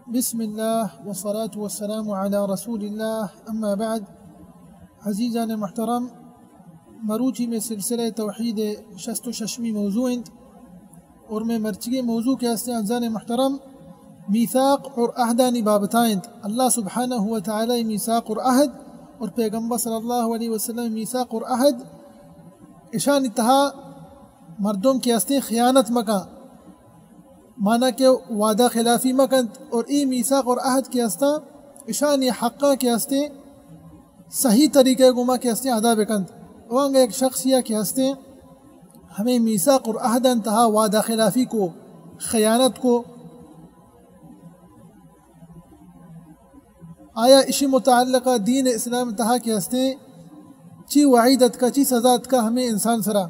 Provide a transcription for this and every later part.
بسم اللہ والصلاة والسلام علی رسول اللہ، اما بعد۔ عزیزان محترم، مروچی میں سلسلہ توحید شست و ششمی موضوع انت، اور میں مرچگی موضوع کہ ہستیں عزیزان محترم میثاق اور عہدانی بابتا انت۔ اللہ سبحانہ و تعالی میثاق اور عہد اور پیغمبر صلی اللہ علیہ وسلم میثاق اور عہد، اشانی تہا مردم کہ ہستیں خیانت مکن، مانا کہ وعدہ خلافی مکنت، اور ای میثاق اور عہد کہ ہستاں، اشانی حقاں کہ ہستیں صحیح طریقہ گوما کہ ہستیں ادا بکنت۔ و انگا یک شخص یا کہ ہستیں ہمیں میثاق اور عہد انتہا وعدہ خلافی کو، خیانت کو، آیا اشی متعلقہ دین اسلام تہا کہ ہستیں چی وعید اتکا، چی سزا اتکا ہمیں انسان سرا؟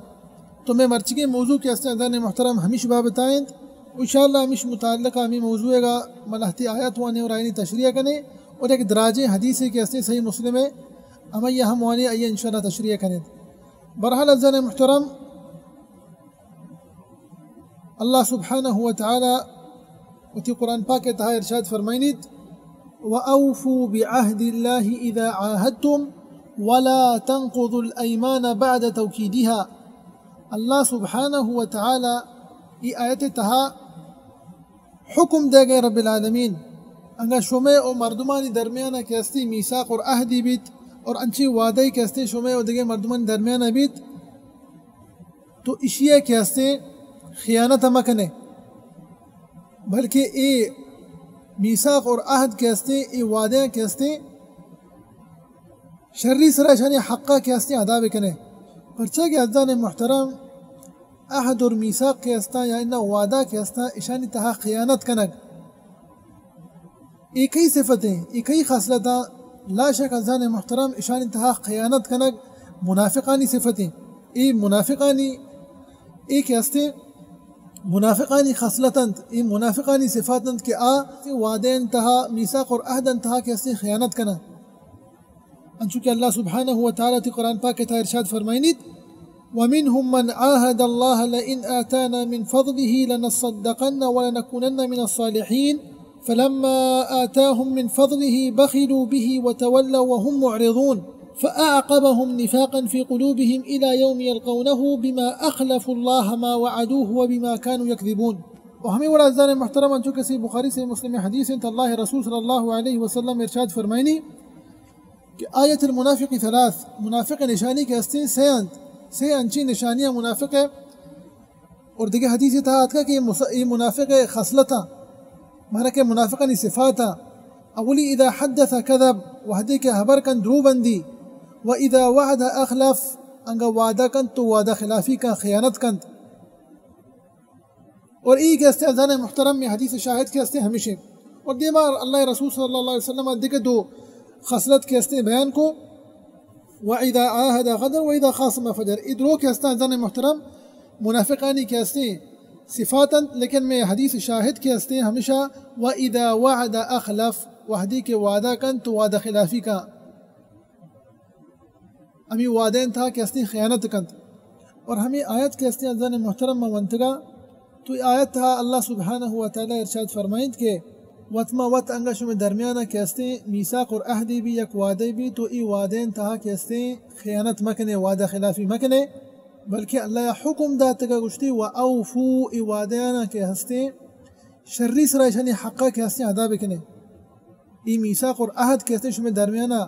تو میں مرچگیں موضوع کہ ہستیں عزیزان محترم ہمیش بابتا انت۔ انشاءاللہ ہمیش متعلقہ ہمیں موضوع گا ملہتی آیات وانے اور آئینی تشریح کنے، اور ایک دراجیں حدیث کہ ہستیں صحیح مسلم ہے، ہمیں یہ ہم وانے آئیے انشاءاللہ تشریح کنے۔ بہرحال عزیزان محترم، اللہ سبحانہ و تعالی وتی قرآن پاک تہا ارشاد فرمائنیت، وأوفوا بعهد الله إذا عاهدتم ولا تنقضوا الأيمان بعد توكيدها۔ اللہ سبحانہ و تعالی ای آیت تہا حکم دے گئے رب العالمین، انگا شمے و مردمانی درمیانا کہ ہستی میثاق اور عہدی بیت، اور انچی وعدے کہ ہستی شمے و دگہ مردمانی درمیانا بیت، تو اشی ء کہ ہستیں خیانت ء مہ کنے، بلکہ اے میثاق اور عہد کہ ہستیں، اے وعدیاں کہ ہستیں، شری سرا اشانی حقا کہ ہستیں ادا بکنے۔ پرچا کہ عزیزان محترم، عہد اور میثاق کہ ہستاں یا اناں وعدہ کہ ہستاں، اشانی تہا خیانت کنگ اے کئی صفتیں، اے کئی خصلتاں؟ لا شک عزیزان محترم، اشانی تہا خیانت کنگ منافقانی صفتیں۔ اے منافقانی، اے کہ ہستیں منافقانی خصلت انت، اے منافقانی صفات انت کہ آ وعدین تہا، میثاق اور عہدن تہا کہ ہستیں خیانت کناں۔ انچو کہ اللہ سبحانہ و تعالی تی قرآن پاک تہا ارشاد فرمائنیت، ومنهم من عاهد الله لئن آتانا من فضله لنصدقن ولنكونن من الصالحين فلما آتاهم من فضله بخلوا به وتولوا وهم معرضون فأعقبهم نفاقا في قلوبهم إلى يوم يلقونه بما أخلفوا الله ما وعدوه وبما كانوا يكذبون۔ و ہمیں وڑا عزیزان محترم، انچو کہ صحیح بخاری صحیح مسلم حدیث انت، اللہ رسول صلی اللہ علیہ وسلم ارشاد فرمائنی، کہ آیت المنافق ثلاث، منافق نشانی کہ ہستیں سے انت، سے انچیں نشانیاں منافق ہے۔ اور دگہ حدیث تہا آتکا کہ یہ مس-، یہ منافق خصلتاں، مانا کہ منافقانی صفاتاں، اولی اذا حدث کذب، وہدے کہ حبر کن درو بندی، و اذا وعد اخلف، انگا وعدہ کن تو وعدہ خلافی کن، خیانت کنت۔ اور ای کہ ہستیں عزیزان محترم میں حدیث شاہد کہ ہستیں ہمیشیں۔ اور دیما اللہ رسول صلی اللہ علیہ وسلم دگہ دو خصلت کہ ہستیں بیان کو، و اذا عاهد غدر و اذا خاصم فجر۔ ای درو کہ ہستیں عزیزان محترم منافقانی کہ ہستیں صفات انت، لیکن میں حدیث شاہد کہ ہستیں ہمیشہ و اذا وعد اخلف، وہدی کہ وعدہ کن تو وعدہ خلافی کن۔ ہمے وعدہ انت کہ ہستیں خیانت کنت۔ اور ہمے آیت کہ ہستیں عزیزان محترم ما ونتگا، تو اے آیت تہا اللہ سبحانہ و تعالی ارشاد فرمائنت کہ وت ما وت انگا شمے درمیانا کہ ہستیں میثاق اور عہدے بی، یک وعدے بی، تو اے وعدہ انت کہ ہستیں خیانت مکنے، وعدہ خلافی مکنے، بلکہ اللہ حکم داتگا گوشتی و اوفو، اے وعدیانا کہ ہستیں شری سرا اشانی حقا کہ ہستیں ادا بکنے۔ اے میثاق اور عہد کہ ہستیں شمے درمیانا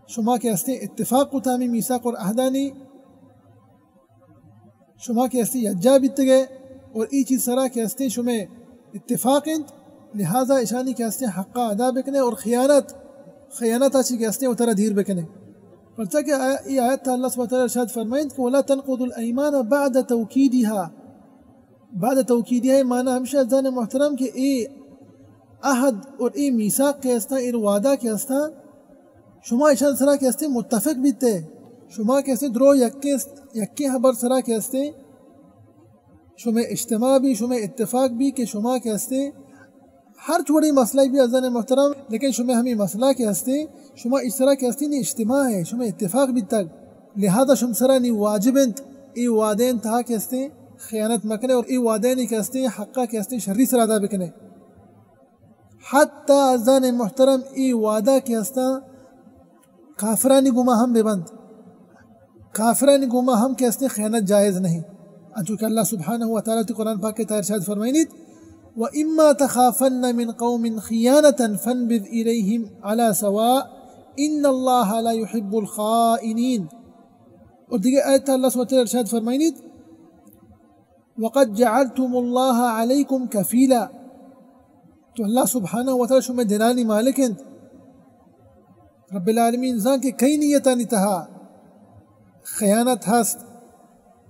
شما کہ ہستیں اتفاق کتا ہمے میثاق اور عہدانی، شما کہ ہستیں یکجا بیتگے اور ای چیز سرا کہ ہستیں شمے اتفاق انت، لہذا اشانی کہ ہستیں حقا ادا بکنے اور خیانت، خیانت چی کہ ہستیں وترا دیر بکنے۔ پرچا کہ آ-، ای آیت تہا اللہ سبحانہ وتعالی ارشاد فرمائنت کہ ولا تنقضوا الایمان بعد توکیدها۔ بعد توکیدها معنی ہمیشہ عزیزان محترم کہ اے عہد اور اے میثاق کہ ہستاں، اے وعدہ کہ ہستاں، شما اشان سرا کہ ہستیں متفق بیتے، شما کہ ہستیں درو یکیں، یکیں حبر سرا کہ ہستیں شمے اجتماع بی، شمے اتفاق بی کہ شما کہ ہستیں ہر چوڑی مسئلہ بی عزیزان محترم، لیکن شمے ہمے مسئلہ کہ ہستیں، شما اس طرح کہ ہستیں نی اجتماع ہے، شمے اتفاق بیتگ، لہذا شم سرا نی واجب انت اے وعدین تہا کہ ہستیں خیانت مکنے اور اے وعدینی کہ ہستیں حقا کہ ہستیں شری سرا ادا بکنے۔ حتی عزیزان محترم، ای وعدہ کہ ہستاں کافرانی گوما ہم بہ بنت، کافرانی گوما ہم کہ ہستیں خیانت جائز نہیں۔ انچو کہ اللہ سبحانہ و تعالی تی قرآن پاک کے تہا ارشاد فرمائنیت، وَإِمَّا تَخَافَنَّ مِنْ قَوْمٍ خِيَانَةً فَانْبِذْ إِلَيْهِمْ عَلَىٰ سَوَاءٍ إِنَّ اللَّهَ لَا يُحِبُّ الْخَائِنِينَ۔ اور دیگہ آیت اللہ سبحانہ و تعالی ارشاد فرمائنیت، وَقَدْ جَعَلْتُمُ اللَّهَ عَلَيْكُمْ كَفِيلًا۔ تو اللہ سبحانہ و تعالی شمئے دلانی مالک انت۔ رب العالمین زان کہ کئی نیتانی تہا خیانت ہست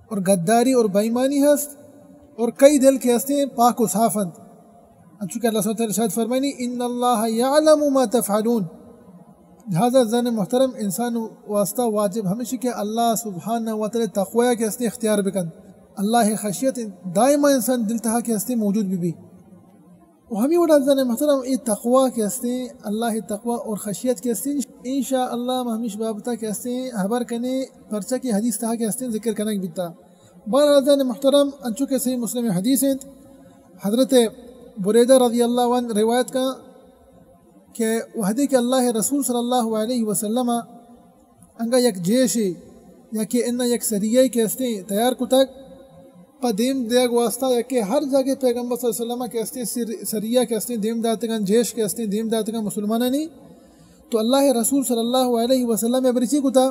اور غداری اور بے ایمانی ہست اور کئی دل کہ ہستیں پاک و صاف انت۔ انچو کہ اللہ سبحانہ و تعالی ارشاد فرمائنی، ان اللہ یعلم ما تفعلون۔ لہذا زن محترم، انسان واسطہ واجب ہمیشی کہ اللہ سبحانہ و تعالی تقوی کہ ہستیں اختیار بکن، اللہ خشیت دائما انسان دل تہا کہ ہستیں موجود بی بی۔ و ہمیں وڑا زن محترم، اے تقوی کہ ہستیں، اللہ تقوی اور خشیت کہ ہستیں، انشاءاللہ ہم ہمیش بابتا کہ ہستیں خبر کنے، پرچہ کہ حدیث تہا کہ ہستیں ذکر کنگ بیتا۔ بہرحال زن محترم، انچو کہ صحیح مسلم حدیث انت، حضرت بریدہ رضی اللہ عنہ روایت کا کہ وہدے کہ اللہ رسول صلی اللہ علیہ وسلم انگا یک جیشے یا کہ انا یک سریہ کہ ہستیں تیار کتگ پہ دیم دیگ واسطہ، یا کہ ہر جاگہ پیغمبر صلی اللہ علیہ وسلم کہ ہستیں سر-، سریہ کہ ہستیں دیم داتگاں، جیش کہ ہستیں دیم داتگاں مسلمانانی، تو اللہ رسول صلی اللہ علیہ وسلم یا برے چی کتا؟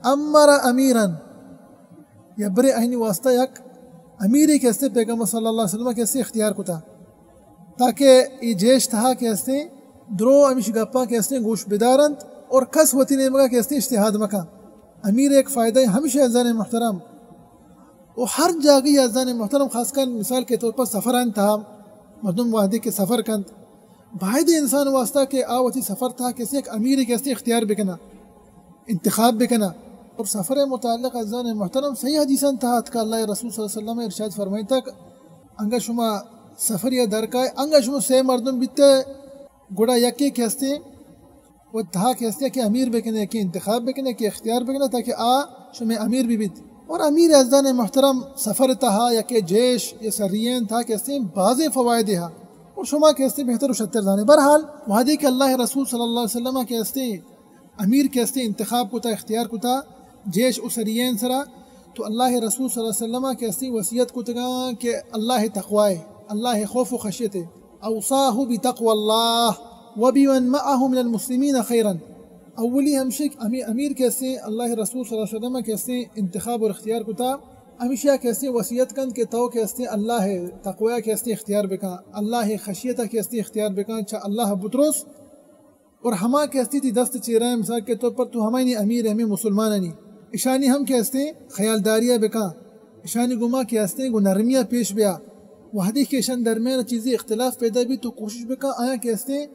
امر امیرا، یا برے آہانی واسطہ یک امیرے کہ ہستیں پیغمبر صلی اللہ علیہ وسلم کہ ہستیں اختیار کتا۔ تاکہ اے جیش تہا کہ ہستیں درو ہمیش گپاں کہ ہستیں گوش بدارنت اور کس وتی نیمگا کہ ہستیں اجتہاد مکن۔ امیر ایک فائدہ ہمیش عزیزان محترم، و ہر جاگہی عزیزان محترم، خاص کر مثال کے طور پر سفران تہا مردم وہدے کہ سفر کنت، باید انسان واسطہ کہ آ وتی سفر تہا کہ ہستیں یک امیرے کہ ہستیں اختیار بکنا، انتخاب بکنا۔ اور سفر متعلق عزیزان محترم صحیح حدیثان تہا اتکا، اللہ رسول صلی اللہ علیہ وسلم ارشاد فرمائتا کہ انگا شما سفر یا درکائے، انگا شما سے مردم بیتے، گڑا یکے کہ ہستیں و تہا کہ ہستیں کہ امیر بکنے، کہ انتخاب بکنے، کہ اختیار بکنے تاکہ آ شما امیر بی بیت۔ اور امیر عزیزان محترم سفر تہا یا کہ جیش یا سریین تہا کہ ہستیں بازیں فوائدے ہا۔ اور شما کہ ہستیں بہتر و شتر زانے۔ بہرحال وہدے کہ اللہ رسول صلی اللہ علیہ وسلم کہ ہستیں امیر کہ ہستیں انتخاب کتا، اختیار کتا جیش و سریین سرا، تو اللہ رسول صلی اللہ علیہ وسلم کہ ہستیں وصیت کتگاں کہ اللہ تقوی، اللہ خوف و خشیت، اوصاہ بتقوی اللہ وبمن معه من المسلمین خیرا۔ اولی ہمشک ہمیں امیر کہ ہستیں اللہ رسول صلی اللہ علیہ وسلم کہ ہستیں انتخاب اور اختیار کتا، ہمیشہ کہ ہستیں وصیت کنت کہ تو کہ ہستیں اللہ تقوی کہ ہستیں اختیار بکن، اللہ خشیت کہ ہستیں اختیار بکن، چہ اللہ بترس۔ اور ہما کہ ہستی تی دست چیرا، مثال کے طور پر تو ہمائنی امیر، ہمیں مسلمانانی، اشانی ہم کہ ہستیں خیالداریا بکن، اشانی گما کہ ہستیں گو نرمیا پیش بیا۔ وہدے کہ اشان درمیان چیزی اختلاف پیدا بی تو کوشش بکن آیا کہ ہستیں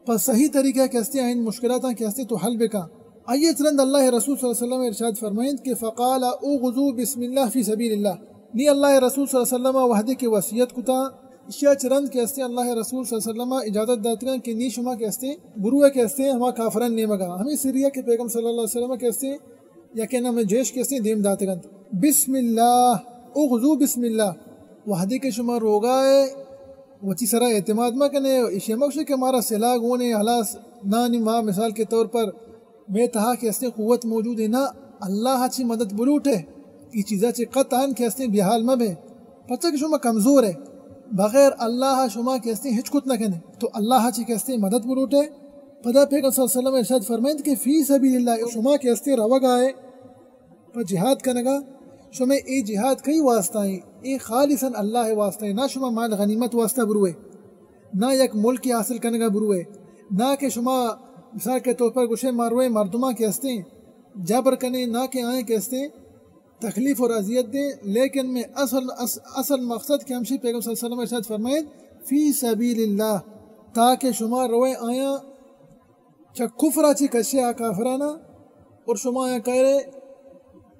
پہ صحیح طریقہ کہ ہستیں آئین مشکلاتاں کہ ہستیں تو حل بکن۔ آئیے چرند اللہ رسول صلی اللہ علیہ وسلم ارشاد فرمائند کہ فقال اغزوا بسم اللہ فی سبیل اللہ۔ نی اللہ رسول صلی اللہ علیہ وسلم وہدے کہ وصیت کتا، اشیا چرند کہ ہستیں اللہ رسول صلی اللہ علیہ وسلم اجازت داتگاں کہ نی شما کہ ہستیں بروے کہ ہستیں ہما کافران نیمگا، ہمیں سریہ کہ پیغمبر صلی اللہ علیہ وسلم کہ ہستیں یا کہ نام جیش کہ ہستیں دیم داتگنت۔ بسم اللہ، اغزوا بسم اللہ۔ وہدے کہ شما روگائے وتی سرا اعتماد مہ کنے، اشیا مہ گوشے کہ مارا سلاح گونے، ہلاس نانی ما مثال کے طور پر مئے تہا کہ ہستیں قوت موجود ہے، نہ، اللہ چی مدد بلوٹے، ای چیزا چی قطعاً کہ ہستیں بیحال مہ بے، پرچا کہ شما کمزور ہے، بغیر اللہ شما کہ ہستیں ہچ کت نہ کنے، تو اللہ چی کہ ہستیں مدد بلوٹے۔ پدا پیغمبر صلی اللہ علیہ وسلم ارشاد فرمائند کہ فی سبیل اللہ، شما کہ ہستیں روگا ہے پہ جہاد کنگا، شما اے جہاد کئی واسطہ ہیں؟ اے خالصاً اللہ واسطہ ہیں، نہ شما مال غنیمت واسطہ بروے۔ نہ یک ملکے حاصل کنگا بروئے، نہ کہ شما مثال کے طور پر گوشے ما روئے مردماں کہ ہستیں جبر کنے، نہ کہ آئیں کہ ہستیں تکلیف اور اذیت دیں، لیکن میں اصل، اص-، اصل مقصد کہ ہمشی پیغمبر صلی اللہ علیہ وسلم ارشاد فرمائیں فی سبیل اللہ، تاکہ شما روئے آیاں چہ کفرا چی کشے آ کافرانا، اور شما آیاں کائرے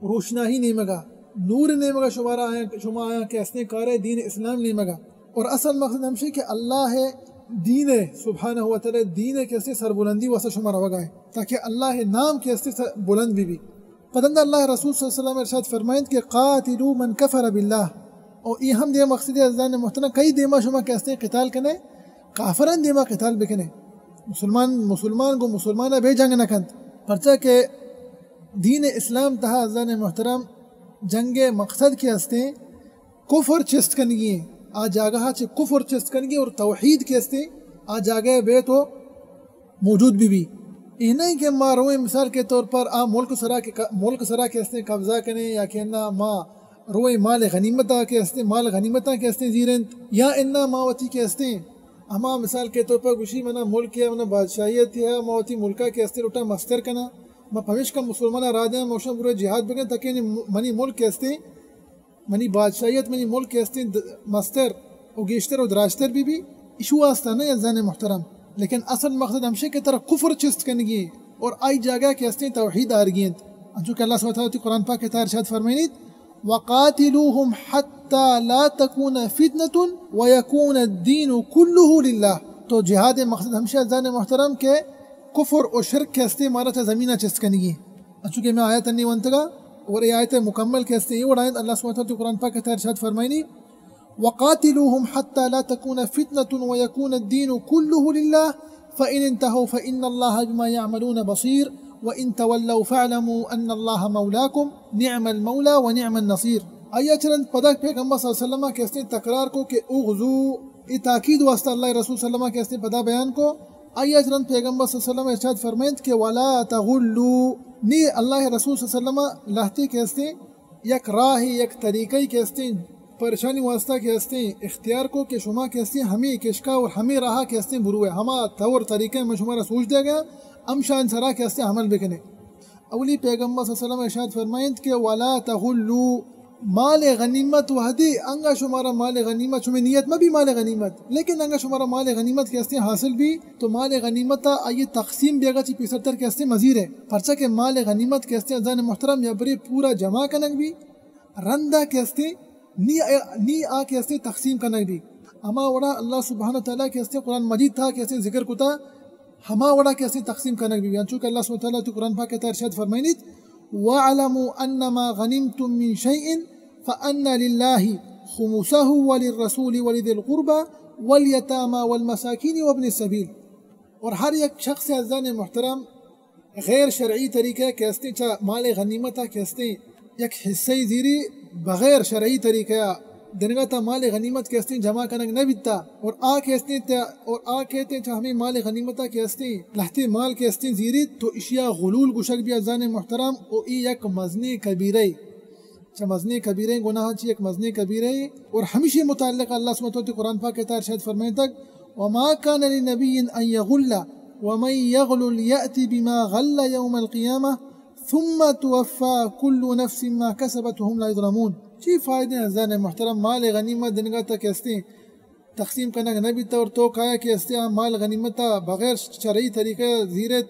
روشناہی نیمگا، نور نیمگا شمارا آیاں، شما آیاں کہ ہستیں کارے دین اسلام نیمگا۔ اور اصل مقصد ہمشی کہ اللہ دین سبحانہ و تعالی دین کہ ہستیں سربلندی واسطہ شما روگا ہے، تاکہ اللہ نام کہ ہستیں سر-، بلند بی بی۔ پدند اللہ رسول صلی اللہ علیہ وسلم ارشاد فرمائند کہ قاتلوا من کفر باللہ۔ اور یہ ہم دے مقصد عزیزان محترم، کئی دیما شما کہ ہستیں قتال کنے، کافران دیما قتال بکنے۔ مسلمان، مسلمان گوں مسلمان بے جنگ نہ کنت۔ پرچا کہ دین اسلام تہا عزیزان محترم جنگ مقصد کہ ہستیں کفر چست کنگی ہیں۔ آ جاگہ چہ کفر چست کنگی اور توحید کہ ہستیں آ جاگہ بے تو موجود بی بی۔ اے نہیں کہ ما روئیں مثال کے طور پر آ ملک سرا کے، ملک سرا کہ ہستیں قبضہ کنے یا کہ انا ما روئیں مال غنیمتا کہ ہستیں، مال غنیمتا کہ ہستیں زیرنت یا انا ما وتی کہ ہستیں ہما مثال کے طور پر گوشی منا ملک یا منا بادشاہیت یا ما وتی ملکا کہ ہستیں لوٹا مستر کنا، ما پمیشکا مسلمانا را دیاں، ما گوشاں برو جہاد بکن تاکہ منی ملک کہ ہستیں منی بادشاہیت، منی ملک کہ ہستیں د-، مستر و گیشتر و دراجتر بی بی، ایشو واسطہ نہ عزیزان محترم، لیکن اصل مقصد ہمشہ کہ ترا کفر چست کنگی اور آئی جاگہ کہ ہستیں توحید آرگی انت۔ انچو کہ اللہ سبحانہ وتعالی قرآن پاک تہا ارشاد فرمائنیت، وقاتلوهم حتى لا تكون فتنة ويكون الدين كله لله۔ تو جہاد مقصد ہمشہ عزیزان محترم کہ کفر و شرک کہ ہستیں مارا چہ زمینہ چست کنگی۔ انچو کہ میں آیت انی ونتگا اور اے آیت مکمل کہ ہستیں اے وڑا انت، اللہ سبحانہ وتعالی قرآن پاک تہا ارشاد فرمائنی، وقاتلوهم حتى لا تكون فتنة ويكون الدين كله لله فإن انتهوا فإن الله بما يعملون بصير وإن تولوا فاعلموا أن الله مولاكم نعم المولى ونعم النصير۔ آیا چرند پدا پیغمبر صلی اللہ علیہ وسلم کہ ہستیں تکرار کو کہ اغزو، اے تاکید واسطہ اللہ رسول صلی اللہ علیہ وسلم کہ ہستیں پدا بیان کو۔ آئی ء چہ رند پیغمبر صلی اللہ علیہ وسلم ارشاد فرمائنت کہ ولا تغلوا، نی اللہ رسول صلی اللہ علیہ وسلم لہتے کہ ہستیں یک راہے، یک طریقہ کہ ہستیں پریشانی واسطہ کہ ہستیں اختیار کو کہ شما کہ ہستیں ہمے کشکا اور ہمے راہا کہ ہستیں بروے، ہما طور طریقہ من شما را سوچ دیا گیا، ہم شان سرا کہ ہستیں عمل بکنے۔ اولی پیغمبر صلی اللہ علیہ وسلم ارشاد فرمائنت کہ ولا تغلوا، مال غنیمت وہدے انگا شمارا مال غنیمت، شمے نیت مہ بی مال غنیمت، لیکن انگا شمارا مال غنیمت کہ ہستیں حاصل بی تو مال غنیمت آئی تقسیم بیگا چی پیسرتر کہ ہستیں مزیر ہے، پرچا کہ مال غنیمت کہ ہستیں عزیزان محترم یا برے پورا جمع کنگ بی، رندا کہ ہستیں نی، نی آ کہ ہستیں تقسیم کنگ بی۔ ہما وڑا اللہ سبحانہ و تعالی کہ ہستیں قرآن مجید تھا کہ ہستیں ذکر کتا، ہما وڑا کہ ہستیں تقسیم کنگ بی۔ انچو کہ اللہ سبحانہ و تعالی تو قرآن پاک تھا ارشاد فرمائنیت، واعلموا انما غنمتم من شيء فان لله خمسه وللرسول ولذي القربى واليتامى والمساكين وابن السبيل۔ اور ہر یک شخص عزیزان محترم غیر شرعی طریقہ کہ ہستیں چہ مال غنیمت کہ ہستیں یک حصہ زیری بغیر شرعی طریقہ دنگا تا مال غنیمت کہ ہستیں جمع کنگ نہ بیتا اور آ کہ ہستیں تا، اور آ کہتے چہ ہمیں مال غنیمت کہ ہستیں لہتے مال کہ ہستیں زیری تو اشیا غلول گشگ بی عزیزان محترم او ای یک مزنی کبیرہ چہ مزنیں کبیریں گناہ چی یک مزنیں کبیرے۔ اور ہمیشی متعلق اللہ سبحانہ وتعالی قرآن پاک تہا ارشاد فرمائتگ، وما كان لنبي ان يغل ومن يغلل يأت بما غل يوم القيامة ثم توفى كل نفس ما كسبت وهم لا يظلمون۔ چی فائدہ عزیزان محترم مال غنیمت دنگا تک ہستیں تقسیم کنگ نہ بیتا اور تو کایا کہ ہستیں آ مال غنیمتا بغیر شرعی طریقہ زیرت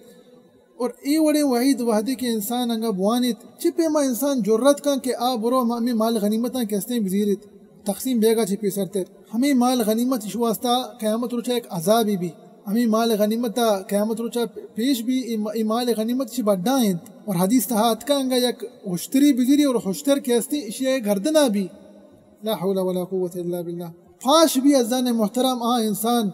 اور اے وڑیں وحید وہدے کہ انسان انگا بوانیت، چہ پیما انسان جرات کن کہ آ برو ہمے مال غنیمتاں کہ ہستیں بزیریت، تقسیم بیگا چہ پیسرتر۔ ہمے مال غنیمت اش واسطہ قیامت روچا یک عذابے بی۔ ہمے مال غنیمتا قیامت روچا پیش بی، اے م-، اے مال غنیمت چہ بڈا انت۔ اور حدیث تہا اتکا انگا یک ہشتری بزیری اور ہشتر کہ ہستیں اشی گردنا بی۔ لا حول ولا قوة الا باللہ۔ پاش بی عزیزان محترم آ انسان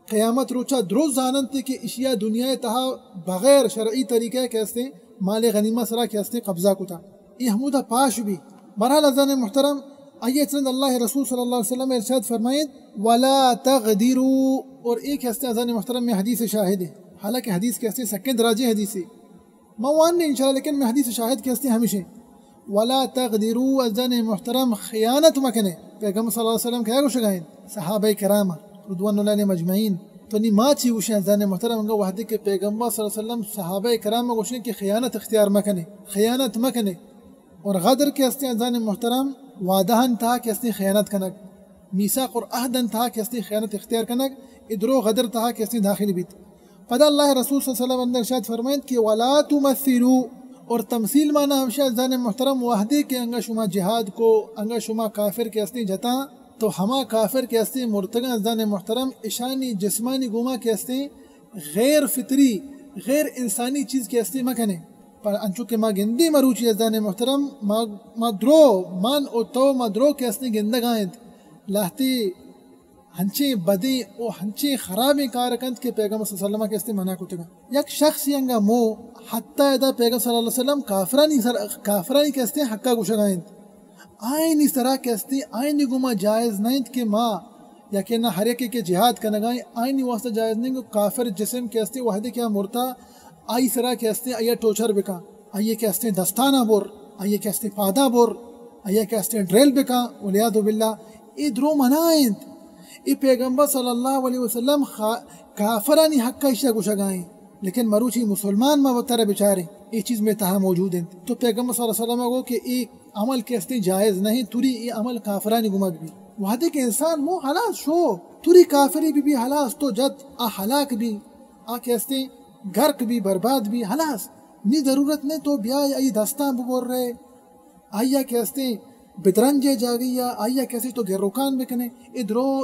قیامت روچا درست زاننت کہ اشیا دنیا تہا بغیر شرعی طریقہ کہ ہستیں مال غنیمت سرا کہ ہستیں قبضہ کتا، اے ہمودا پاش بی۔ بہرحال عزیزان محترم، آئی چہ رند اللہ رسول صلی اللہ علیہ وسلم ارشاد فرمائیت، ولا تغدروا، اور اے کہ ہستیں عزیزان محترم میں حدیث شاہد ہے، حالانکہ حدیث کہ ہستیں سکیں دراجیں حدیث ہے، ما وان نے انشاءاللہ، لیکن میں حدیث شاہد کہ ہستیں ہمیشیں۔ ولا تغدروا، عزیزان محترم، خیانت مکنے۔ پیغمبر صلی اللہ علیہ وسلم کیا گوشگائیں؟ صحابہ کرام رضوان اللہ علیہم اجمعین۔ تو نی ما چی گوشیں عزیزان محترم، انگا وحدے کہ پیغمبر صلی اللہ علیہ وسلم صحابہ کرام گوشیں کہ خیانت اختیار مکنے، خیانت مکنے۔ اور غدر کہ ہستیں عزیزان محترم، وعدہ انتہا کہ ہستیں خیانت کنگ، میثاق اور عہد انتہا کہ ہستیں خیانت اختیار کنگ، ادرو غدر تہا کہ ہستیں داخل بیت۔ پدا اللہ رسول صلی اللہ علیہ وسلم اندر ارشاد فرمائیت کہ ولا تمثلوا، اور تمثیل معنی ہمشہ عزیزان محترم وحدے کہ انگا شما جہاد کو، انگا شما کافر کہ ہستیں جتاں، تو ہما کافر کہ ہستیں مرتگاں عزیزان محترم اشانی جسمانی گوما کہ ہستیں غیر فطری، غیر انسانی چیز کہ ہستیں مکنے۔ پر انچو کہ ما گندیں مروچی عزیزان محترم، ما، ما درو، من و تو ما درو کہ ہستیں گندگا انت۔ لہتی ہنچیں بدیں و ہنچیں خرابیں کار کنت کہ پیغمبر صلی اللہ علیہ وسلم کہ استیں منع کتگا۔ یک شخصی انگا مو حتی ادا پیغمبر صلی اللہ علیہ وسلم کافرانی سر، کافرانی کہ استیں حقا گوشگا انت۔ آئینی سرا کہ استیں، آئینی گوما جائز نہ انت کہ ما یا کہ نہ ہر یکے کہ جہاد کنگا انت، آئینی واسطہ جائز نہیں کہ کافر جسم کہ استیں وہدے کہ آ مرتا، آئی سرا کہ استیں، آئی ٹورچر بکا۔ آئی ء کہ استیں دستانا بر، آئی ء کہ استیں پادا بر، آئی ء کہ استیں ڈرل بکن، والعیاذ باللہ، اے درو منع انت۔ اے پیغمبر صلی اللہ علیہ وسلم خا-، کافرانی حق ء ایشی ء گوشگا انت، لیکن مروچی مسلمان ما وتر ء بچاریں، اے چیز مئے تہا موجود انت۔ تو پیغمبر صلی اللہ علیہ وسلم ء گو کہ اے عمل کہ استیں جائز نہیں، توری اے عمل کافرانی گما بی۔ وہدے کہ انسان مو ہلاس شو، توری کافری بی بی ہلاس تو جت، آ ہلاک بی، آ کہ استیں گرک بی، برباد بی، ہلاس۔ نی ضرورت نے تو بیائے آئی دستاں ببرے، آئی ء کہ استیں بدرنجے جاگہی ء، آئی ء کہ استیں تو گروکان بکنے۔ اے درو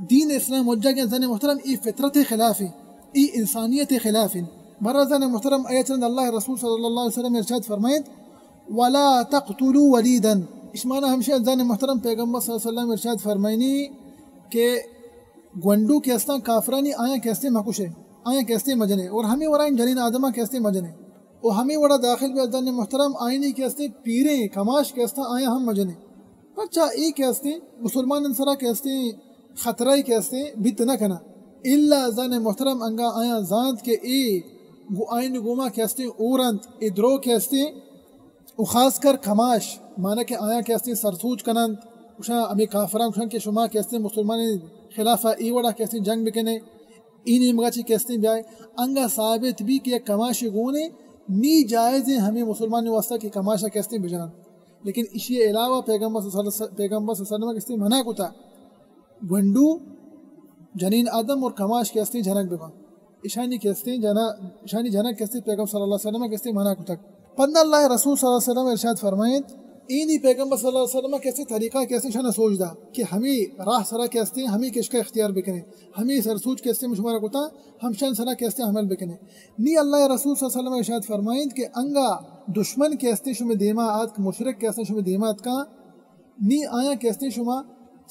دین اسلام وجہ کہ زن محترم، اے فطرت خلاف ہے، اے انسانیت خلاف ہے۔ برا زن محترم، آیا چند اللہ رسول صلی اللہ علیہ وسلم ارشاد فرمائیت، "ولا تقتلوا وليدا"۔ اشمانا ہمشہ زن محترم پیغمبر صلی اللہ علیہ وسلم ارشاد فرمائنی کہ گونڈو کہ استاں کافرانی آیاں کہ استیں مکشے، آیاں کہ استیں مجنے، اور ہمیں ورائیں جنین آدماں کہ استیں مجنے۔ و ہمے وڑا داخل بی عزیزان محترم، آئینی کہ استیں پیریں کماش کہ استاں آیاں ہم مجنے۔ پرچا اے کہ استیں مسلمانان سرا کہ استیں خطرہ کہ استیں بیت نہ کنا۔ الا عزیزان محترم انگا آیاں زانت کہ اے گو آئین گوما کہ استیں اور انت، اے درو کہ استیں و خاص کر کماش، مانا کہ آیاں کہ استیں سرسوج کننت، گوشاں ہمے کافراں گوشاں کہ شما کہ استیں مسلمانیں خلافا اے وڑا کہ استیں جنگ بکنے۔ اے نیمگا چی کہ استیں بیائے، انگا ثابت بی کہ یک کماشے گونے، نی جائز ہیں ہمیں مسلمان واسطہ کہ کماشا کہ استیں بجنن۔ لیکن اشی علاوہ پیغمبر صلی اللہ علیہ وسلم، پیغمبر صلی اللہ علیہ وسلم کہ استیں منع کتا گونڈو، جنین آدم اور کماش کہ استیں جنگ ببن۔ اشانی کہ استیں جنا، اشانی جنگ کہ استیں پیغمبر صلی اللہ علیہ وسلم کہ استیں منع کتگ۔ پدا اللہ رسول صلی اللہ علیہ وسلم ارشاد فرمائیت، اینی پیغمبر صلی اللہ علیہ وسلم کہ استیں طریقہ کہ استیں شان سوچ دا کہ ہمیں راہ سرا کہ استیں ہمیں کشکا اختیار بکنے، ہمیں سرسوچ کہ استیں شمارا کتا ہمشان سرا کہ استیں عمل بکنے۔ نی اللہ رسول صلی اللہ علیہ وسلم ارشاد فرمائیت کہ انگا دشمن کہ استیں شمے دیما آتک، مشرک کہ استیں شمے دیما آتکا، نی آیاں کہ استیں شما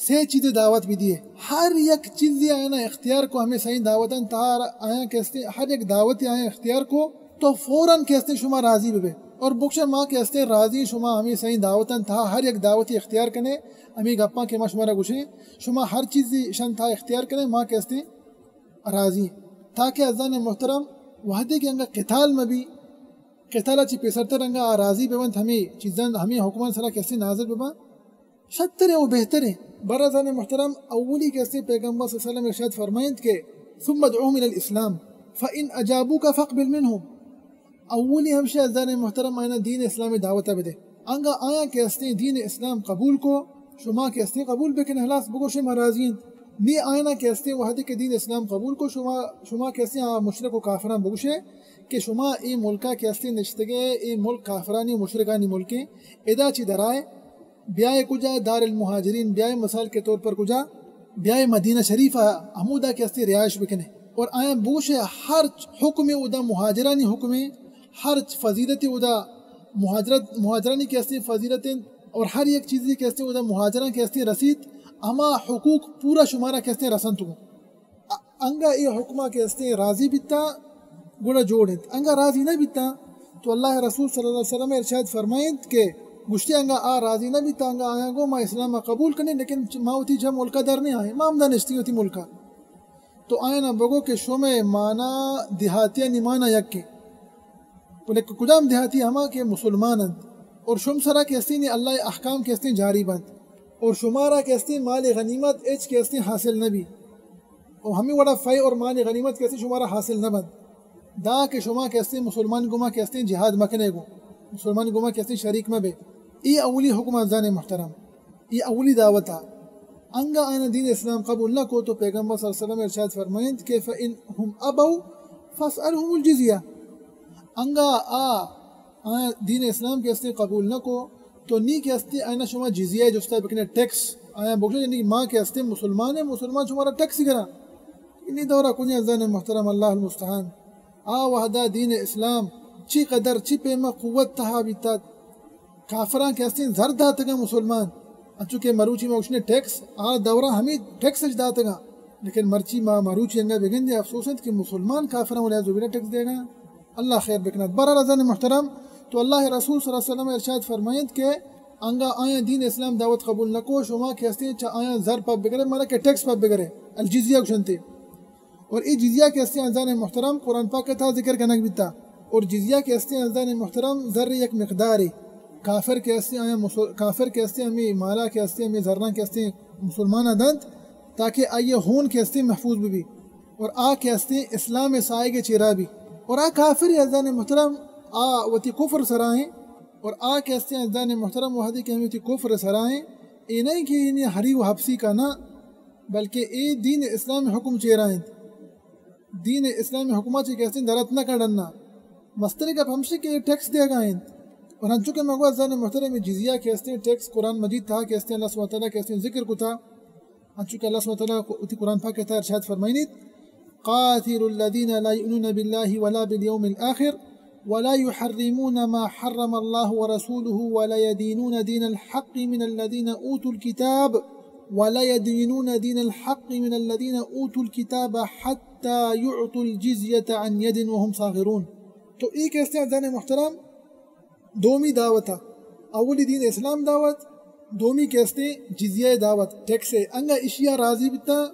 سے چیزے دعوت بدیے، ہر یک چیزے آیاں اختیار کو، ہمیں سائیں دعوتاں تہا آیاں کہ استیں ہر یک دعوتے آیاں اختیار کو، تو فوراً کہ استیں شما راضی ببے اور بگشے ما کہ استیں راضی، شما ہمیں سائیں دعوتاں تہا ہر یک دعوتے اختیار کنے، ہمیں گپاں کہ ما شمارا گوشیں، شما ہر چیزے شان تہا اختیار کنے، ما کہ استیں راضی۔ تاکہ عزیزان محترم، وہدے کہ انگا قتال مبی، قتال چی پیسرتر انگا آ راضی ببنت، ہمیں چیزاں، ہمیں حکمان سرا کہ استیں نازل ببن، شتریں و بہتریں۔ برا زن محترم، اولی کہ استیں پیغمبر صلی اللہ علیہ وسلم ارشاد فرمائنت کہ ثم ادعهم الى الاسلام فان اجابوك فاقبل منهم۔ اولی ہمشہ زن محترم آیانا دین اسلام دعوت بدے۔ انگا آیاں کہ استیں دین اسلام قبول کو، شما کہ استیں قبول بکن، خلاص بگوشے ما راضی انت۔ نی آیانا کہ استیں وہدے کہ دین اسلام قبول کو، شما، شما کہ استیں آ مشرک و کافراں بگوشے کہ شما اے ملکا کہ استیں نشتگے، اے ملک کافرانی و مشرکانی ملکیں، ادا چی درائے، بیائے کجا؟ دار المہاجرین بیائے، مثال کے طور پر کجا؟ بیائے مدینہ شریف ء، ہمودا کہ استیں رہائش بکنے۔ اور آیاں بوشے ہر حکم اودا مہاجرانی حکمیں، ہر فضیلت اودا مہاجرت، مہاجرانی کہ استیں فضیلت انت، اور ہر یک چیزی کہ استیں اودا مہاجراں کہ استیں رسیت، ہما حقوق پورا شمارا کہ استیں رسنت گوں۔ ا-، انگا اے حکما کہ استیں راضی بیتا، گڑا جوڑ انت۔ انگا راضی نہ بیتا، تو اللہ رسول صلی اللہ علیہ وسلم ارشاد فرمائنت کہ گوشتی انگا آ راضی نہ بیتا، انگا آیاں گو ما اسلام قبول کنیں، لیکن چ-، ما وتی چہ ملکا در نہ آئیں، ما ہمدا نشتیں وتی ملکا۔ تو آیانا بگو کہ شمے مانا دیہاتیانی مانا یکیں۔ بلے کجام دیہاتی؟ ہما کہ مسلمان انت اور شم سرا کہ استیں اللہ احکام کہ استیں جاری بنت اور شمارا کہ استیں مال غنیمت اچ کہ استیں حاصل نہ بی۔ و ہمے وڑا فے اور مال غنیمت کہ استیں شمارا حاصل نہ بنت۔ دا کہ شما کہ استیں مسلمان گما کہ استیں جہاد مکنے گو، مسلمان گما کہ استیں شریک مبے۔ اے اولی حکم عزیزان محترم، اے اولی دعوت ء۔ انگا آیانا دین اسلام قبول نہ کو تو پیغمبر صلی اللہ علیہ وسلم ارشاد فرمائنت کہ فإن هم أبوا فاسألهم الجزية۔ انگا آ آیاں دین اسلام کہ استیں قبول نہ کو، تو نی کہ استیں آیانا شما جزیہ جستا بکنے، ٹیکس۔ آیاں بگشے، یعنی ما کہ استیں مسلمان ہیں، مسلمان شمارا ٹیکس گرا۔ نی دورا کجیں عزیزان محترم، اللہ المستعان۔ آ وہدا دین اسلام چی قدر، چی پیما قوت تہا بیتا۔ کافراں کہ استیں زر داتگاں مسلمان، انچو کہ مروچی ما گوشنے ٹیکس، آ دورا ہمیں ٹیکس اچ داتگا، لیکن مرچی ما مروچی انگا بگندے افسوس انت کہ مسلمان کافراں ولا زبیرہ ٹیکس دیگا۔ اللہ خیر بکنات۔ بہرحال عزیزان محترم، تو اللہ رسول صلی اللہ علیہ وسلم ارشاد فرمائنت کہ انگا آیاں دین اسلام دعوت قبول نکو، شما کہ ہستیں چہ آیاں زر پہ بگرے، مانا کہ ٹیکس پہ بگرے، الجزیہ گوشنتے۔ اور اے جزیہ کہ ہستیں عزیزان محترم قرآن پاک تہا ذکر کنگ بیتا۔ اور جزیہ کہ ہستیں عزیزان محترم زر یک مقدارے۔ کافر کہ ہستیں آیاں مسل-، کافر کہ ہستیں ہمیں مالا کہ ہستیں ہمیں زراں کہ ہستیں مسلماناں دنت تاکہ آئی ہون کہ ہستیں محفوظ بہ بی۔ اور آ کہ ہستیں اسلام سائگ چیرا بی۔ اور آ کافر عزیزان محترم آ وتی کفر سرائیں۔ اور آ کہ ہستیں عزیزان محترم وہدے کہ ہمیں وتی کفر سرائیں، اے نہیں کہ انہیں ہری و حبسی کا نہ، بلکہ اے دین اسلام حکم چیرا انت۔ دین اسلام حکما چی کہ ہستیں درت نہ کڑنا۔ مستری گپ ہمشی کہ ٹیکس دیگا انت۔ اور ہنچو کہ مگو عزیزان محترم جزیہ کہ ہستیں ٹیکس قرآن مجید تہا کہ ہستیں اللہ سبحانہ وتعالی کہ ہستیں ذکر کتا۔ انچو کہ اللہ سبحانہ وتعالی وتی قرآن پاک تہا ارشاد فرمائنیت، قاتلوا الذين لا يؤمنون بالله ولا باليوم الآخر ولا يحرمون ما حرم الله ورسوله ولا يدينون دين الحق من الذين أوتوا الكتاب ولا يدينون دين الحق من الذين أوتوا الكتاب حتى يعطوا الجزية عن يد وهم صاغرون۔ تو اے کہ ہستیں عزیزان محترم دومی دعوت ء۔ اولی دین اسلام دعوت، دومی کہ استیں جزیہ دعوت، ٹیکس ء۔ انگا اشیا راضی بیتا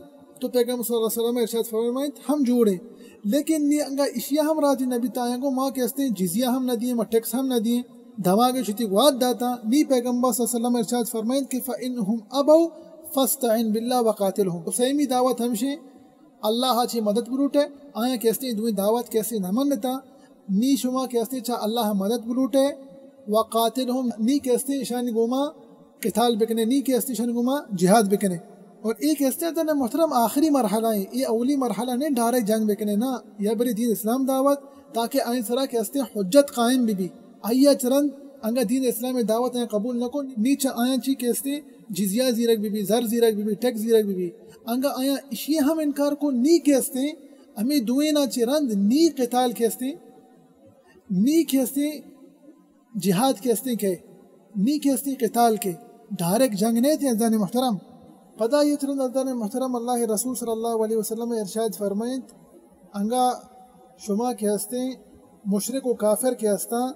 تو پیغمبر صلی اللہ علیہ وسلم ارشاد فرمائنت ہم جوڑیں، لیکن نی انگا اشیا ہم راضی نہ بیتا، آیاں گو ما کہ استیں جزیہ ہم نہ دییں، ما ٹیکس ہم نہ دییں، دماغ شتی واد داتا۔ نی پیغمبر صلی اللہ علیہ وسلم ارشاد فرمائنت کہ فإنهم أبوا فاستعن بالله وقاتلهم۔ تو سیمی دعوت ہمشیں اللہ ء چہ مدد بلوٹئے، آیاں کہ استیں دوئیں دعوت کہ استیں نہ منتا، نی شما کہ استیں چہ اللہ ء مدد بلوٹئے، وقاتلهم، نی کہ استیں اشانی گوما قتال بکنے، نی کہ استیں اشانی گوما جہاد بکنے۔ اور اے کہ استیں عزیزان محترم آخری مرحلہ ایں، اے اولی مرحلہ نہیں ڈائریکٹ جنگ بکنے نا، یا بری دین اسلام دعوت تاکہ آئیں سرا کہ استیں حجت قائم بہ بی۔ آئی ء چہ رند انگا دین اسلام دعوت آیاں قبول نہ کو، نی چہ آیاں چی کہ استیں جزیہ زیرگ بہ بی، زر زیرگ بہ بی، ٹیکس زیرگ بہ بی۔ انگا آیاں اشی ہم انکار کو، نی کہ استیں ہمیں دوئینا چہ رند نی قتال کہ استیں، نی کہ استیں جہاد کہ استیں کہ، نی کہ استیں قتال کہ، ڈائریکٹ جنگ نہیں تھے عزیزان محترم۔ پدا یہ چہ رند عزیزان محترم اللہ رسول صلی اللہ علیہ وسلم ارشاد فرمائنت، انگا شما کہ استیں مشرک و کافر کہ استاں،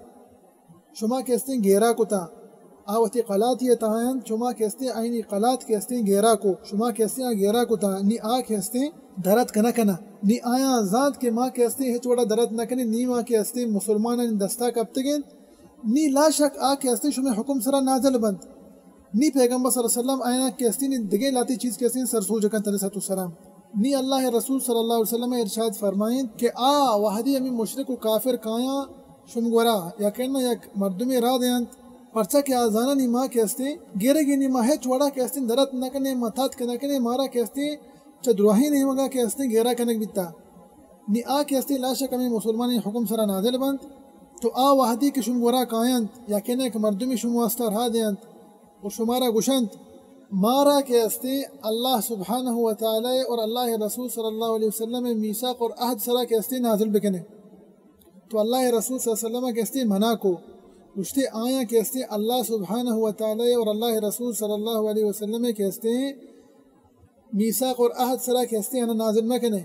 شما کہ استیں گیرا کتا، آ وتی قلاتی ء تہا انت، شما کہ استیں آئینی قلات کہ استیں گیرا کو، شما کہ استیں آ گیرا کتا، نی آ کہ استیں درت کنہ کنہ، نی آیاں زانت کہ ما کہ استیں ہچ وڑا درت نہ کنیں، نی ما کہ استیں مسلمانانی دستا کپتگیں، نی لا شک آ کہ استیں شمے حکم سرا نازل بنت۔ نی پیغمبر صلی اللہ علیہ وسلم آیاں کہ استیں نی دگہ لاتی چیز کہ استیں سرسوج کنت علیہ الصلوۃ والسلام۔ نی اللہ رسول صلی اللہ علیہ وسلم ارشاد فرمائنت کہ آ وہدی ہمیں مشرک و کافر کایاں شم گورا یا کہنا یک مردمے را دیانت، پرچا کہ آ زانانی ما کہ استیں گرگی نی ما ہچ وڑا کہ استیں درت نہ کنے، ما تاتک نہ کنے، مارا کہ استیں چہ دراہیں نیمگا کہ استیں گیرا کنگ بیتا۔ نی آ کہ استیں لا شک ہمیں مسلمانی حکم سرا نازل بنت، تو آ وہدی کہ شم گورا کاینت یا کہنا یک مردمے شم واسطہ را دیانت، و شمارا گوشنت، مارا کہ استیں اللہ سبحانہ و تعالی اور اللہ رسول صلی اللہ علیہ وسلم میثاق اور عہد سرا کہ استیں نازل بکنے۔ تو اللہ رسول صلی اللہ علیہ وسلم کہ استیں منع کو، گوشتے آیاں کہ استیں اللہ سبحانہ و تعالی اور اللہ رسول صلی اللہ علیہ وسلم کہ استیں میثاق اور عہد سرا کہ استیں انا نازل مکنے،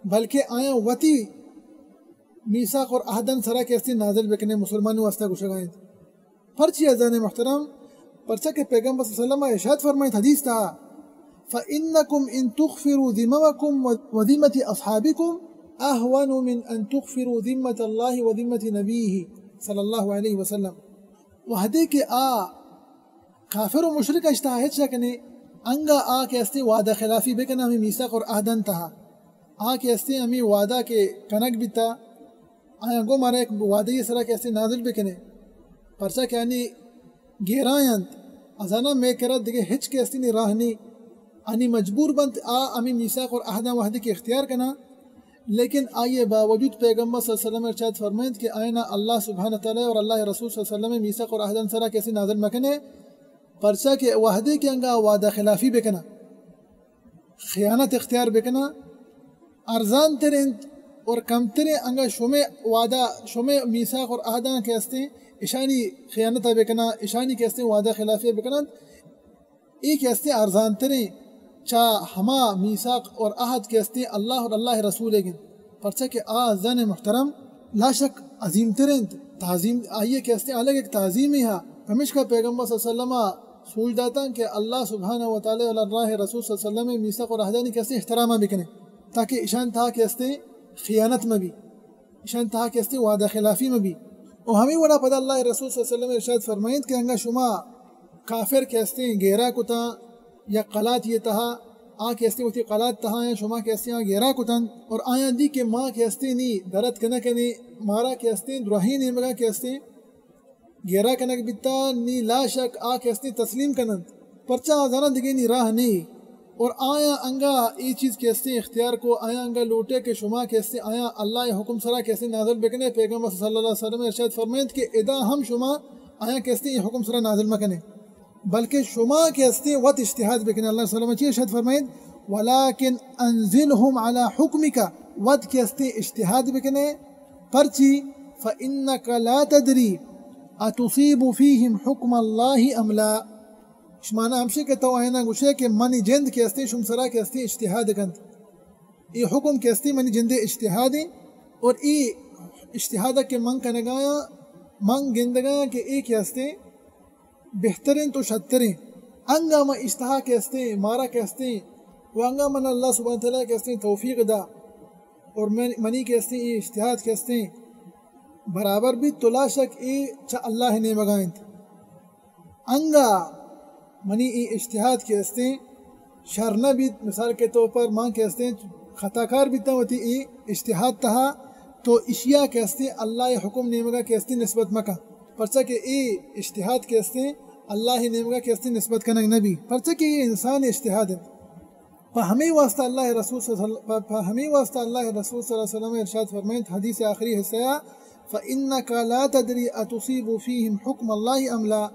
بلکہ آیاں وتی میثاق اور عہدن سرا کہ استیں نازل بکنے، مسلمانوں واسطہ گوشگا انت۔ پرچی عزیزان محترم، پرچا کہ پیغمبر صلی اللہ علیہ وسلم ارشاد فرمائیت حدیث تہا، فإنکم ان تغفروا ذممکم و ذمة اصحابکم اهون من ان تغفروا ذمة اللہ و ذمة نبیہ صلی اللہ علیہ وسلم۔ وہدے کہ آ کافر و مشرک اش تہا ہچ شک نے، انگا آ کہ استیں وعدہ خلافی بکنا ہمیں میثاق اور عہدن تہا، آ کہ استیں ہمیں وعدہ کہ کنگ بیتا، آیاں گوں مارا یک وعدہ یے سرا کہ استیں نازل بکنے، پرچا کہ آنی گیرائیں انت، ازاناں مئے کرا دگہ ہچ کہ استیں نی راہ نی، آنی مجبور بنت آ ہمیں میثاق اور عہداں وہدی کہ اختیار کنا، لیکن آئی باوجود پیغمبر صلی اللہ علیہ وسلم ارشاد فرمائنت کہ آئینا اللہ سبحانہ تعالی اور اللہ رسول صلی اللہ علیہ وسلم میثاق اور عہداں سرا کہ استیں نازل مکنے، پرچا کہ وہدے کہ انگا وعدہ خلافی بکنا، خیانت اختیار بکناں، ارزان تر انت اور کمتریں انگا شمے وعدہ، شمے میثاق اور عہداں کہ استیں، اشانی خیانت بکناں، اشانی کہ استیں وعدہ خلافی بکناں، اے کہ ہستیں ارزان تریں چہ ہما میثاق اور عہد کہ ہستیں اللہ اور اللہ رسول ءِ گند، پرچا کہ آ عزیزان محترم لا شک عظیم تر انت، تعظیم آئی ءِ کہ ہستیں الگ ایک تعظیمے ہا۔ پمیشکا پیغمبر صلی اللہ علیہ وسلم ءَ سوج داتاں کہ اللہ سبحانہ و تعالی اور اللہ رسول صلی اللہ علیہ وسلم ءِ میثاق اور عہدانی کہ ہستیں احترام ءَ بکنے، تاکہ اشان تہا کہ ہستیں خیانت مہ بی۔ اشان تہا کہ ہستیں وعدہ خلافی مہ بی۔ و ہمے وڑا پدا اللہ رسول صلی اللہ علیہ وسلم ارشاد فرمائینت کہ انگا شما کافر کہ ہستیں گیرا کتاں یا قلات یہ تہا، آ کہ ہستیں وتی قلات تہا یا شما کہ ہستیں آ گیرا کتن اور آیاں دی کہ ما کہ ہستیں نی درت کنہ کنے، مارا کہ ہستیں دراہیں نیمگا کہ ہستیں گیرا کنگ بیتا، نی لا شک آ کہ ہستیں تسلیم کننت، پرچا آ زاناں دگہ نی راہ نی۔ اور آیاں انگا اے چیز کہ ہستیں اختیار کو، آیاں انگا لوٹے کہ شما کہ ہستیں آیاں اللہ ءِ حکم سرا کہ ہستیں نازل بکنے۔ پیغمبر صلی اللہ علیہ وسلم ارشاد فرمائینت کہ ادا ہم شما آیاں کہ ہستیں اے حکم سرا نازل مکنے، بلکہ شما کہ ہستیں وت اجتہاد بکنے۔ اللہ سلام چی ارشاد فرمائینت، ولكن أنزلهم على حكمك، وت کہ ہستیں اجتہاد بکنے۔ پرچی؟ فإنك لا تدري أتصيب فيهم حكم الله أم لا۔ شمانا ہمشی کہ تو آیانا گوشے کہ منی جند کہ ہستیں شم سرا کہ ہستیں اجتہاد کنت، اے حکم کہ ہستیں منی جندے اجتہادیں، اور اے اجتہاد کہ من کنگایاں، من گندگایاں کہ اے کہ ہستیں بہتریں تو شتریں۔ انگا من اشتہا کہ ہستیں، مارا کہ ہستیں، و انگا من اللہ سبحانہ تعالی کہ ہستیں توفیق دا، اور من، منی کہ ہستیں اے اجتہاد کہ ہستیں برابر بیت، تو لا شک اے چہ اللہ نیمگا انت۔ انگا منی اے اجتہاد کہ ہستیں شر نہ بیت، مثال کے طور پر من کہ ہستیں خطا کار بیتاں وتی اے اجتہاد تہا، تو اشیا کہ ہستیں اللہ ءِ حکم نیمگا کہ ہستیں نسبت مکن، پرچا کہ اے اجتہاد کہ ہستیں اللہ ءِ نیمگا کہ ہستیں نسبت کنگ نہ بی، پرچا کہ اے انسان اجتہاد انت۔ پہ ہمے واسطہ اللہ رسول صلی اللہ علیہ وسلم، پہ، پہ ہمے واسطہ اللہ رسول صلی اللہ علیہ وسلم ارشاد فرمائینت حدیث آخری حصہ ءَ، فإنك لا تدري أتصيب فيهم حكم الله أم لا۔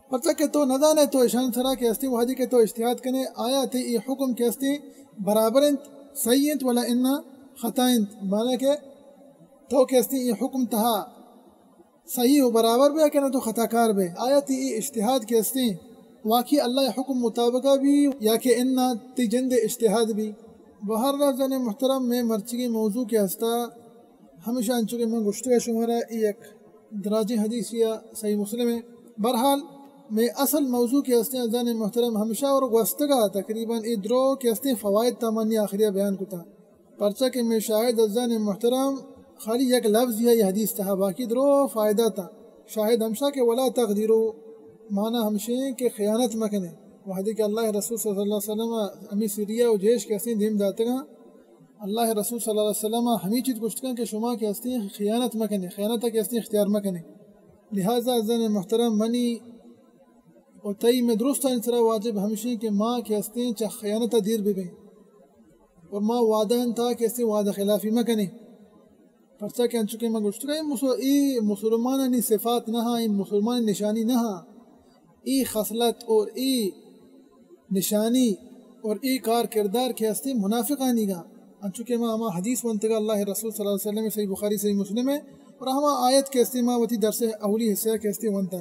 پرچا کہ تو نزانے تو اشان سرا کہ ہستیں وہدی کہ تو اجتہاد کنے، آیا تئی اے حکم کہ ہستیں برابر انت، صحیح انت، ولا انا خطا انت۔ معنی کہ تو کہ ہستیں اے حکم تہا صحیح و برابر بے کہ نہ تو خطا کار بے۔ آیا تئی اے اجتہاد کہ ہستیں واقعی اللہ ءِ حکم مطابقہ بی یا کہ انا تئی جند ءِ اجتہاد بی؟ بہرحال عزیزان محترم، مئے مرچیگیں موضوع کہ ہستا ہمیشہ انچو کہ من گوشتگا شمارا، اے یک دراجیں حدیثے، صحیح مسلم ءَ۔ بہرحال مئے اصل موضوع کہ ہستیں عزیزان محترم ہمیشہ اور گوستگا تقریباً اے درو کہ ہستیں فوائد تا من آخریا بیان کتا۔ پرچا کہ مئے شاہد عزیزان محترم خالی یک لفظ یا یہ حدیث تہا، باقی درو فائدہ تا۔ شاہد ہمشا کہ ولا تغدروا، معنی ہمشیں کہ خیانت مکنے۔ وہدے کہ اللہ رسول صلی اللہ علیہ وسلم ہمیں سریہ و جیش کہ ہستیں دیم داتگاں، اللہ رسول صلی اللہ علیہ وسلم ہمیں چیز گوشتگاں کہ شما کہ ہستیں خیانت مکنے، خیانت کہ ہستیں اختیار مکنے۔ لہذا عزیزان محترم، منی و تئی مئے درستانی سرا واجب ہمشیں کہ ما کہ ہستیں چہ خیانت ءَ دیر ببیں اور ما وعدہ انت کہ ہستیں وعدہ خلافی مکنیں۔ پرچا کہ انچو کہ ما گوشتگ، اے مسل-، اے مسلمانانی صفات نہ ہاں، اے مسلمانانی نشانی نہ ہاں۔ اے خصلت اور اے نشانی اور اے کار کردار کہ ہستیں منافقانی گا۔ انچو کہ ما ہما حدیث ونتگا اللہ رسول صلی اللہ علیہ وسلم، صحیح بخاری، صحیح مسلم ہے، اور ہما آیت کہ ہستیں ما وتی درس اولی حصہ کہ ہستیں ونتا۔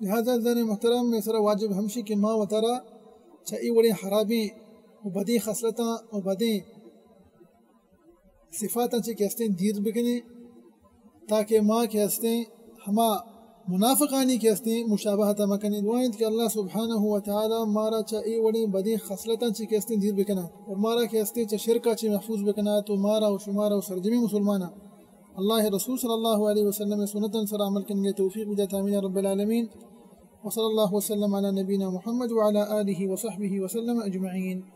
لہذا عزیزان محترم، مئے سرا واجب ہمشی کہ ما وتارا چہ اے وڑیں حرابیں و بدیں خصلتاں و بدیں صفاتاں چہ کہ ہستیں دیر بکنیں، تاکہ ما کہ ہستیں ہما منافقانی کہ ہستیں مشابہت مکنیں۔ دعا انت کہ اللہ سبحانہ و تعالی مارا چہ اے وڑیں بدیں خصلتاں چہ کہ ہستیں دیر بکنا اور مارا کہ ہستیں چہ شرکا چہ محفوظ بکنا، تو مارا و شمارا و سرجمیں مسلماناں اللہ رسول صلی اللہ علیہ وسلم سنتاں سرا عمل کنگے توفیق بدات۔ آمین رب العالمین۔ وصلی اللہ وسلم علی نبینا محمد وعلی آلہ وصحبہ وسلم اجمعین۔